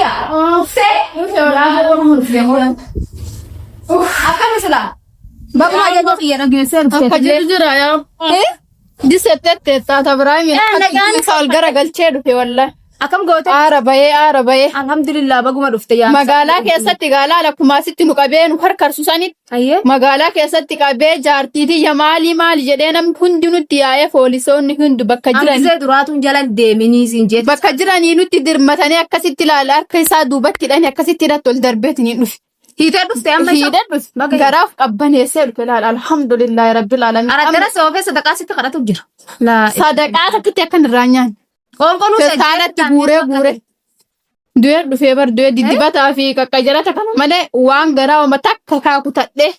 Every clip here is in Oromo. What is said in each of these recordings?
Kiyya. Uffee. Akkami silaa? Baguma ajajoo kiyya dhageessee dhufte. Akka jiru jira yaa. Disettette taata Ibraahimiin Eh, nagaan akka ol garagalchee dhufe wallahi. Akkam goote? Aara bahee aara bahee. Alhamdulillah baguma dhufte yaa. Magaalaa keessatti gaalaa akkuma asitti nu qabee nu karkarsu sanitti Ayyee. magaalaa keessatti qabee jaartii tiyya maalii maali jedhee namni hundi nutti yaa'ee poolisoonni hundi bakka jiran Hambisee duraatuun jala deeminii siin jetti. bakka jiranii nutti dirmatanii akkasitti ilaala harka isaa duubatti hidhanii akkasitti hidhatti ol darbeetiin dhufe. Hiitee dhufte amma isa. Hiidhee dhufe. Baga Garaaf qabbaneessee dhufe ilaala alhamdulillahi rabbil alamin. Araddara soofee sadaqaa sitti kadhatu jira. Laa. Sadaqaa takkitti akkan irraa nyaanne. Qoonqonuu Feestaalatti guuree guuree. Du'ee dhufee bar du'ee diddibataa fi qaqqajarata kana malee waan garaa oma takka kaa kutadhee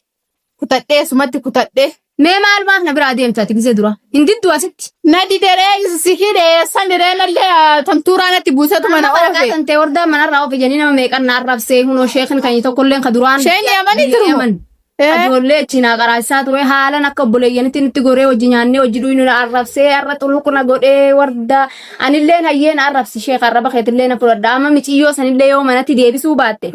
kutadhee sumatti kutadhee. Mee maal maaf na biraa deemta ati gisee dura? Hin diddu asitti. Na dideree si hidhee saniree nallee tantuuraa natti buusetuma na Waraqaa oofe. tantee wardaa manarraa oofe jedhanii nama meeqan na arrabsee hunoo sheekin kan tokkolleen ka duraan. Sheen Yamanii jiru moo? Yaman. Ijoollee achi naa qaraasaa ture haalan akka obboleeyyanitti nutti goree hojii nyaannee hojii dhuynu na arrabsee har'a xuluq na godhee warda anilleen hayyee na arrabsi sheek arraba keetillee na fudhadha amma miciyyoo sanillee yoo manatti deebisuu baatte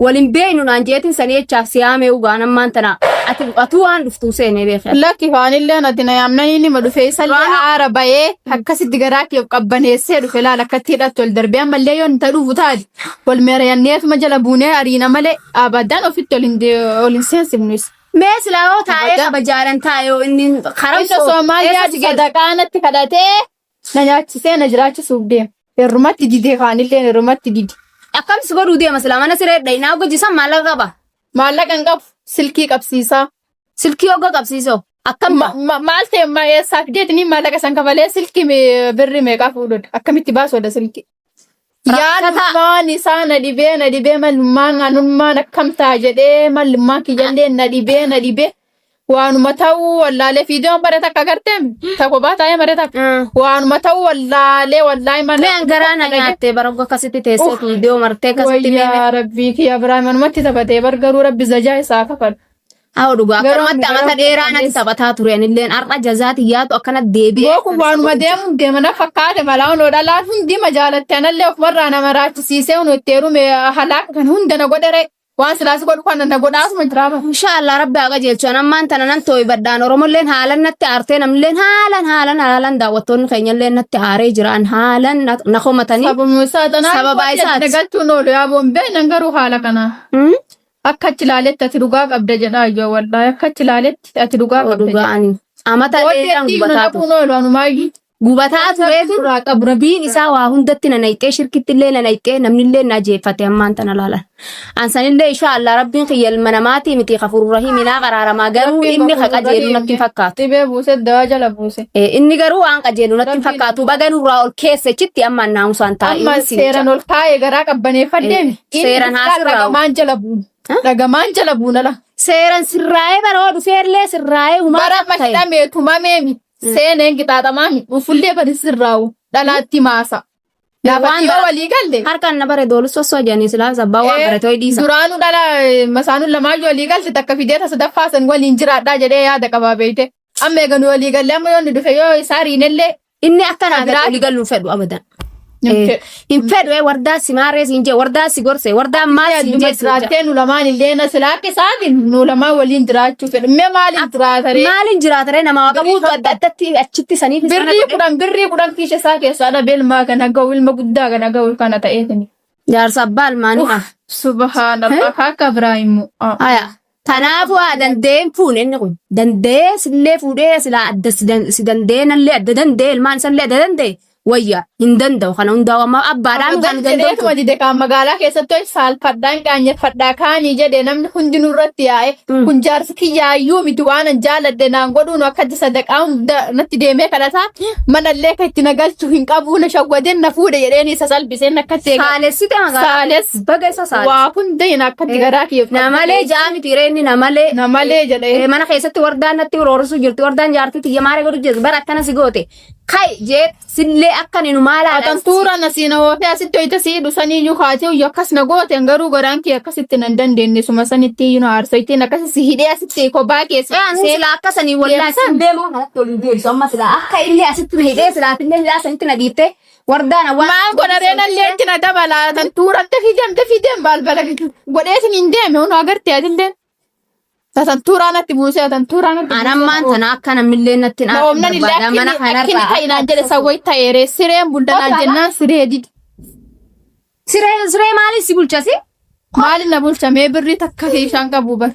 waliin beeynu naan jeetin sanii jechaaf si yaamee ugaan ammaan tana ati atuu waan dhuftuu seenee beekee. Lakki faanillee ati na yaamnanii nima dhufe isallee aara bahee akkasitti garaa kee qabbaneessee dhufe laala akkatti hidhattu ol darbee ammallee yoo hin ta'uuf taate wal meerayanneetuma jala buunee ariina malee abaddaan ofitti ol hin ol hin seensifnu isa. Mee silaa yoo taa'ee kabajaadhaan taa'e yoo inni karaa Inni osoo maal yaadu sadaqaa natti kadhatee na nyaachisee na jiraachisuuf deema. Herrumatti didee kaanillee herrumatti dide. Akkam si godhuu deema silaa mana siree dhayinaa hojjechiisan maallaqa qaba. Maallaqa hin qabu silkii qabsiisaa. Silkii hogga qabsiisoo. Akkam Ma- ma- Maal ta'e ma eessaa fideetini maallaqa san kafalee silkii birrii meeqaa fuudhudha akkamitti baasuudha silkii. Yaadummaan isaa na dhibee na dhibee malummaan anummaan akkam ta'a jedhee malummaan kiyyallee na dhibee na dhibee waanuma ta'uu wallaalee fiidiyoon bare takka agarteem takko baa taa'ee bare takka waanuma ta'uu wallaalee wallaahi mana Mee garaa na nyaattee bara hogga akkasitti teessee viidiyoo martee akkasitti mee wayyaa rabbii kiyya biraa manumatti taphatee bar garuu rabbi zajaa isaa kafalu. Haa dhugaa Garuu akkanumatti amata garuu dheeraa natti taphataa ture anilleen har'a jazaa xiyyaatu akkana deebi'ee. Booku waanuma deemuun deemana fakkaate malaa onoo dhalaan hundi majaalatte anallee ofumarraa nama raachisiisee onoo itti heerume halaaka kan hunda na godhere waan silaas godhu kana na godhaasuma jiraaba. Insha Allah rabbi haa qajeelchu an ammaan tana nan tooybadhaan Oromolleen haalan natti aartee namnilleen haalan haalan haalan daawwattoonni keenyalleen natti aaree jiraan haalan na na komatanii. Sababuma isaa tanaa Sababaa isaati. galchuun oolu yaa bombee nan garuu haala kanaa. Hmm? Akka achi ilaaletti ati dhugaa qabda jedhaa iyyoo wallaahi akka achi ilaaletti ati dhugaa Oo, qabda Dhugaa jedha. ani amata dheeraan Booddee nu gubataa ture. dhaquun oolu anumaayyuu. Gubataa tureetu Duraa qabu. Rabbiin isaa waa hundatti na nayxee shirkitti illee na nayxee namni illee na jeeffate ammaan tana laalan. An sanillee insha Allah Rabbiin kiyya ilma namaatii miti kafurur rahiim naa qaraaramaa garuu Rabbiin inni ka ghafuurur qajeelu natti hin rahiim. fakkaatu. Dhibee buuse dawaa jala buuse. Eh, Inni garuu waan qajeelu natti hin Rabbiin fakkaatu baga nurraa ol keesse chitti ammaan naamusaan taa'ee Amma sin seeran ol kaa'ee garaa qabbaneeffadheemi. Inni Seeran haa dhufnaan sirraa'u. dhagamaan jala buuna. Dhagamaan jala buuna la. Seeran sirraa'ee bara dhufeellee sirraa'ee humaa Bara ta'e. hidhamee tumameemi. Seeneen qixaaxamaami. Dhufullee bari sirraa'u. Dhalaatti maasa. Lafa Waan yoo bara- walii galle. Harkaan na bare doolus osoo jedhanii silaa sabbaa waan barate ho'i dhiisa. Duraanuu dhala masaanuun lamaayyuu walii galte takka fidee ta sadaffaa san waliin jiraadhaa jedhee yaada qabaa beeyte. Amma eega nu walii galle amma yoo inni dhufe yoo isaa riinellee Inni akka naa biraa- gadi olii galuu fedhu abadan. Hin fedhu. Hin fedhu wardaa si maaree siin jee wardaa si gorse wardaa maal siin Adduma jee siin jee. jiraattee nu lamaan illee na silaa akka isaatiin nu lamaan waliin jiraachuu fedhu. Mee maaliin jiraataree? Maaliin jiraataree nama waa qabuutu adda addatti achitti saniif sana Birrii godhe. 10 birrii 10 kiisha isaa keessaa dhabee ilmaa kana ga'u ilma guddaa kana ga'u kana ta'eetini. Jaarsa abbaa ilmaanii. Subhaanallah akka Ibraahimu. Haya. Kanaafuu haa danda'ee hin fuune inni kun. Danda'ee sillee fuudhee silaa adda si danda'ee nallee adda danda'ee ilmaan isallee adda danda'e wayya hin danda'u kana hundaa'u amma abbaadhaan kan Abadan danda'u. jedheetuma dide kaan magaalaa keessatti ho'i saalfadhaan qaanyeffadhaa kaanii jedhe namni hundi nurratti yaa'e kun jaarsi kiyyaayyuu miti waan an jaaladhe naan godhuun akka sadaqaa hunda natti deemee kadhataa manallee akka itti na galchu hin qabu na shawwadeen na fuudhe jedheen isa salphiseen akka itti eega. Saalessite magaalaa. Saales Baga isa saalesse. waa hunda hin akka itti garaa kiyya Namalee ja'a miti reenni namalee. Namalee jedhee. Mana keessatti wardaan natti roorrisu jirti wardaan jaartii tiyya maaree godhu jirti bara akkana si goote. Kai jee sillee akka ni nu maalaadha. Atantuura na siina oofee asitti hoyita sii dhusanii iyyuu kaatee iyyuu akkas na gooteen garuu garaan kee akkasitti nan dandeenye suma sanitti iyyuu na aarsoitiin akkasi si hidhee asitti kophaa kee si Ani silaa akka sanii wallaahi Deemsan. sin deemu kanatti ol hin deebisu amma silaa akka illee asitti na hidhee silaa illee hidhaa sanitti na dhiiftee Wardaan awwaa. Maal godha reen alleetti na dabalaa tan tuuran dafii deem dafii deem balbala godhee sin hin deeme hunoo agartee atilleen. Tan tuuraa natti buusee tan tuuraa natti An ammaan tana akka namnillee natti hin Na oomnan illee barbaada mana akkinni akkinni kanarraa. ta'inaan jedhe sawwai ta'eere sireen buldanaan jennaan siree didi. Siree siree maaliif si bulchasi? Maali na bulcha mee birrii takka isaan qabu bar.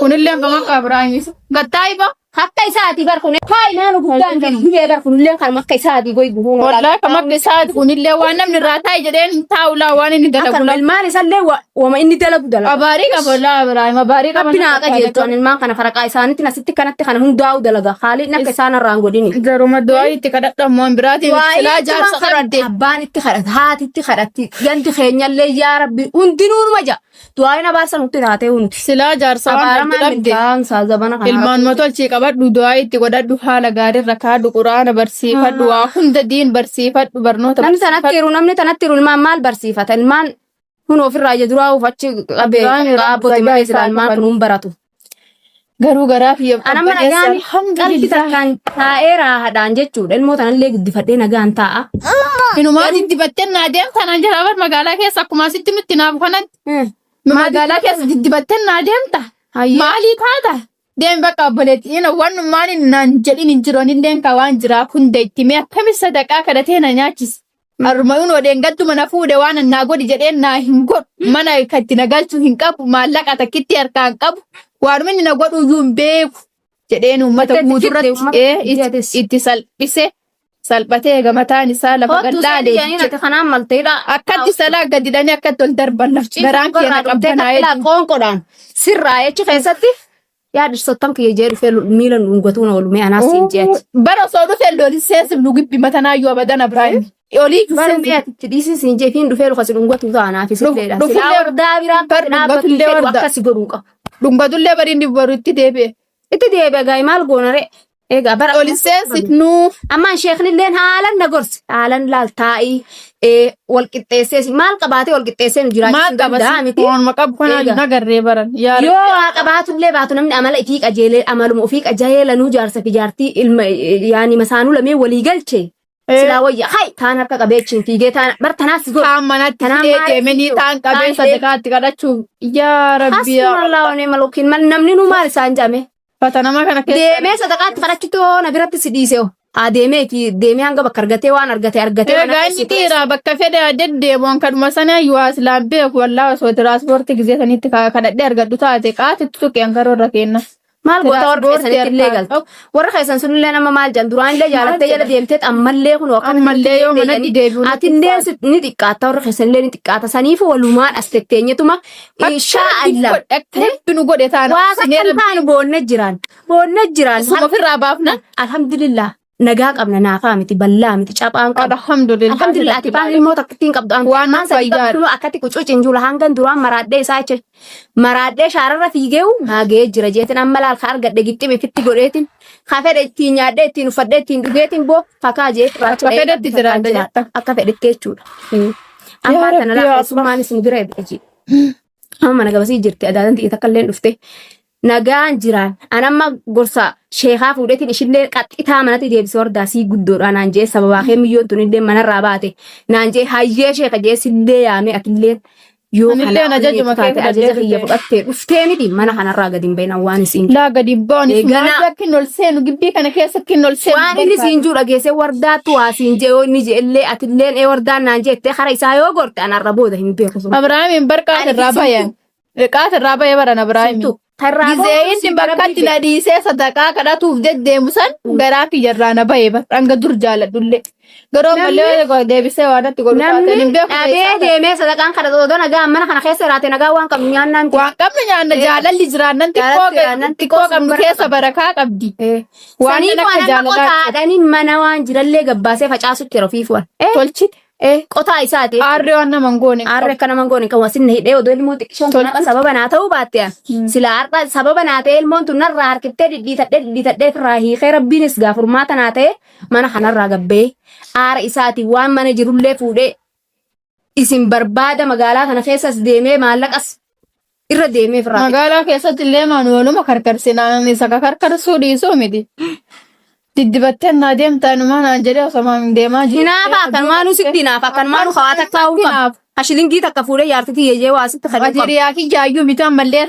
Kunillee hanga maqaa Ibraahim. Gattaayi ba. Akka isaati bar kun haa inaanu guddaan jiru dhibee bar kunillee kan akka isaati goy guhuun. Wallahi kan makka isaati kunillee waan namni irraa taa'e jedheen hin taa'u laa waan inni dalagu Akkanuma laa. ilmaan isallee wama inni dalagu dalagu. Abaarii qaba laa Ibraahim abaarii qaba. Rabbi naa qajeelchu ani ilmaan kana faraqaa isaaniitiin asitti kanatti kana hundaa'u dalaga. Haaliin akka isaan irraa hin godhini. Garuma du'aa itti kadhadhamu waan biraatiin silaa Waa'ee jaarsa qabde. Abbaan itti kadhata haati itti kadhatti gandi keenyallee yaa rabbi hundinuu numa ja'a. Du'aayin abaarsa nutti taatee hundi. Silaa jaarsa waan Abaaramaan dhabde. milkaa'aan isaa zabana kana. Ilmaan matolchii qabadhu du'aa itti godhadhu haala gaariirra kaadhu quraana barsiifadhu waa hunda diin barsiifadhu barnoota Namni tanatti jiru namni tanatti jiru ilmaan maal barsiifata? Ilmaan kun ofirraa ija duraa uuf achi qabee Duraan irraa qaabbote malee silaa isaa ilmaan kun hin baratu. Garuu garaa fi Ana mana nagaan qalbii takkaan taa'ee raahaadhaan jechuudha. Ilmoo tanallee guddifadhee nagaan taa'a. Inumaa diddibattee naa deemta naan jedha bar magaalaa keessa akkuma asitti nutti naafu kanatti magaalaa keessa diddibattee naa deemta. Maalii taata? Deemi bakka obboleetti ina wannummaan inni naan jedhin hin jiru anilleen ka waan jiraaf hunda itti mee akkami sadaqaa kadhatee na nyaachise. Haruma inni odeen gadduma na fuudhe waan naa godhi jedheen naa hin godhu mana kan itti na galchu hin qabu maallaqa takkitti harkaa hin qabu waanuma inni na godhu iyyuu hin beeku jedheen uummata Itti guutuu fidde irratti uummata itti salphise salphatee eega mataan isaa lafa Hottu gadhaalee jedhanii ati kanaan malteedha. akkatti salaa gadi hidhanii akkatti ol darban laf garaan keenya qabbanaa'ee Qoonqodhaan sirraa jechi keessatti yaa dhirsottan kiyya jee dhufee miila dhungatuun oolu mee anaas siin jeeti. Bara osoo dhufee lolissee nu gibbi matanaayyuu abadan Abrahaam. Olii Bara mee ati itti dhiisin siin jee fiin dhufee luka si dhungatu ta'a anaaf isilleedha. Dhufullee- Silaa wardaa biraa bar dhaabbatu dhungatullee fedhu wardaa. akkasi godhuu qaba. Dhungatullee bariin baru itti deebi'e. Itti deebi'a gaa'e maal goonare? Egaa bara Olissee nuu Ammaan sheeknilleen haalan na gorse haalan laal taa'ii wal qixxeessee maal qabaatee wal qixxeessee nu maal jiraachisuu qaba danda'a miti. waanuma qabu kanaa Eega. nagarree baran. Yaa Yoo waa qabaatullee baatu namni amala ifii qajeelee amaluma ofii qajeelanuu jaarsa fi jaartii ilma yaani masaanuu lamee walii galche silaa wayya hay taan harka qabee achiin fiigee taan bar tanaas si godhe. Taan manatti Tanaan fidee maal deemanii taan qabee Taan sadaqaatti kadhachuuf yaa rabbi yaa Hasbunallah wa ni'mal wakiil mal namni nu maal isaan jedhame. Fatanama kana keessa Deemee sadaqaatti kadhachuutti hoo na biratti si dhiise hoo. Haa deemee fi deemee hanga bakka argatee waan argate argatee mana Egaa inni dhiiraa bakka fedhe deddeemuun kadhuma sana yoo aslaan beeku wallaa osoo tiraanspoortii gisee sanitti kadhadhee argadhu taate qaatitti tuqeen karoorra kenna. Maal goota warra Tiraanspoortii keessanitti illee harkaan galtu. Warra keessan sunillee nama maal jedhan duraan illee jaalattee jala deemtee ammallee kun akkana Ammallee yoo manatti deebi'u natti Atillee ni xiqqaata warra keessanillee ni xiqqaata saniif walumaan as tetteenyetuma inshaa Allah. Akka hedduu nu godhe taana. Waa kan taanu boonne jiraan boonne jiraan. Suma ofirraa baafna. Alhamdulillah nagaa qabna naafaa miti ballaa miti caphaan qabna. Alhamdulillah. Alhamdulillah ati baan ilmoo takkittiin qabdu an Waan maan sadii fayyaadha. qabdu akkatti qucuucin jula hangan duraan maraadhee isaa jecha maraadhee shaararra fiigeewu naagee jira jeetin amma laal ka argadhe gixxime fitti godheetin ka fedhe ittiin nyaadhee ittiin uffadhee ittiin dhugeetin boo fakaa jee Akka fedhetti jiraadha jetta. akka fedhetti jechuudha. Amma Yaa tana Rabbi, laal yaa keessummaan isin bira eebbi. Amma mana gabasii jirti adaadan xiyya takka illee dhufte. Nagaan jiraan an amma gorsa sheekaa fuudheetiin ishillee qaxxitaa manatti deebise hordaa sii guddoodha naan jee sababaa kee miyyoon tun illee manarraa baate naan jee hayyee sheeka jee sillee yaame atillee yoo Anillee kana ajajuma kee taate ajaja fudhadhee kiyya dhufte. fudhattee dhuftee miti mana kanarraa gadi hin bahin waan isiin Laa gadi ba'an Eegana. akka inni ol seenu gibbii kana keessa akka inni ol seenu. waan inni siin jiru dhageessee wardaattu waa siin jee yoo inni jeellee atilleen ee wardaan naan jettee kara isaa yoo gorte anarra booda hin beeku sun. Abrahaamiin bar qaata irraa bayan. Qaata irraa baye baran Abrahaamiin. Simtu. Karraa Gizee inni bakkatti na dhiisee sadaqaa kadhatuuf deddeemu san garaa kiyyarraa na baye bar hanga dur jaaladhullee. Garuu ammallee deebisee waan natti godhu taate Namni hin beeku dhabee deemee sadaqaan kadhatu odoo nagaa mana kana keessa jiraate nagaa waan qabnu nyaannaan miti. Waan qabnu nyaanna jaalalli jiraannan Jaalalli jiraannan xiqqoo qabnu keessa barakaa qabdi. Waan Saniif akka waan amma jaalalaa qotaadhanii mana waan jirallee gabbaasee facaasutti yeroo fiifuwan. tolchite. Qotaa isaati. Aarree waan nama hin goone. Aarri akka nama hin goone kan wasinna hidhee odoo ilmoo xiqqishoon tun har'a sababa naa ta'uu baatte an. Sila har'a sababa naa ta'e ilmoon tun narraa harkiftee dhidhiitadhee dhidhiitadhee ofirraa hiikee rabbiinis gaafurmaata naa ta'e mana kanarraa gabbee aara isaati waan mana jirullee fuudhee isin barbaada magaalaa kana keessas deemee maallaqas irra deemee ofirraa Magaalaa keessatti illee maanuwaaluma karkarsinaan isa karkarsuu dhiisuu miti. Diddibattee naa deemtaa numaa naan jedhee osoo hin deemaa jiru. Hinaafa akkanumaanuu sitti hinaafa akkanumaanuu hawaa takka haa'uu qaba. Hinaaf. Hashilingii takka fuudhee jaartii tiyyee waa sitti kadhuu qaba. Hiriyaa kiyyaayyuu bituu ammallee.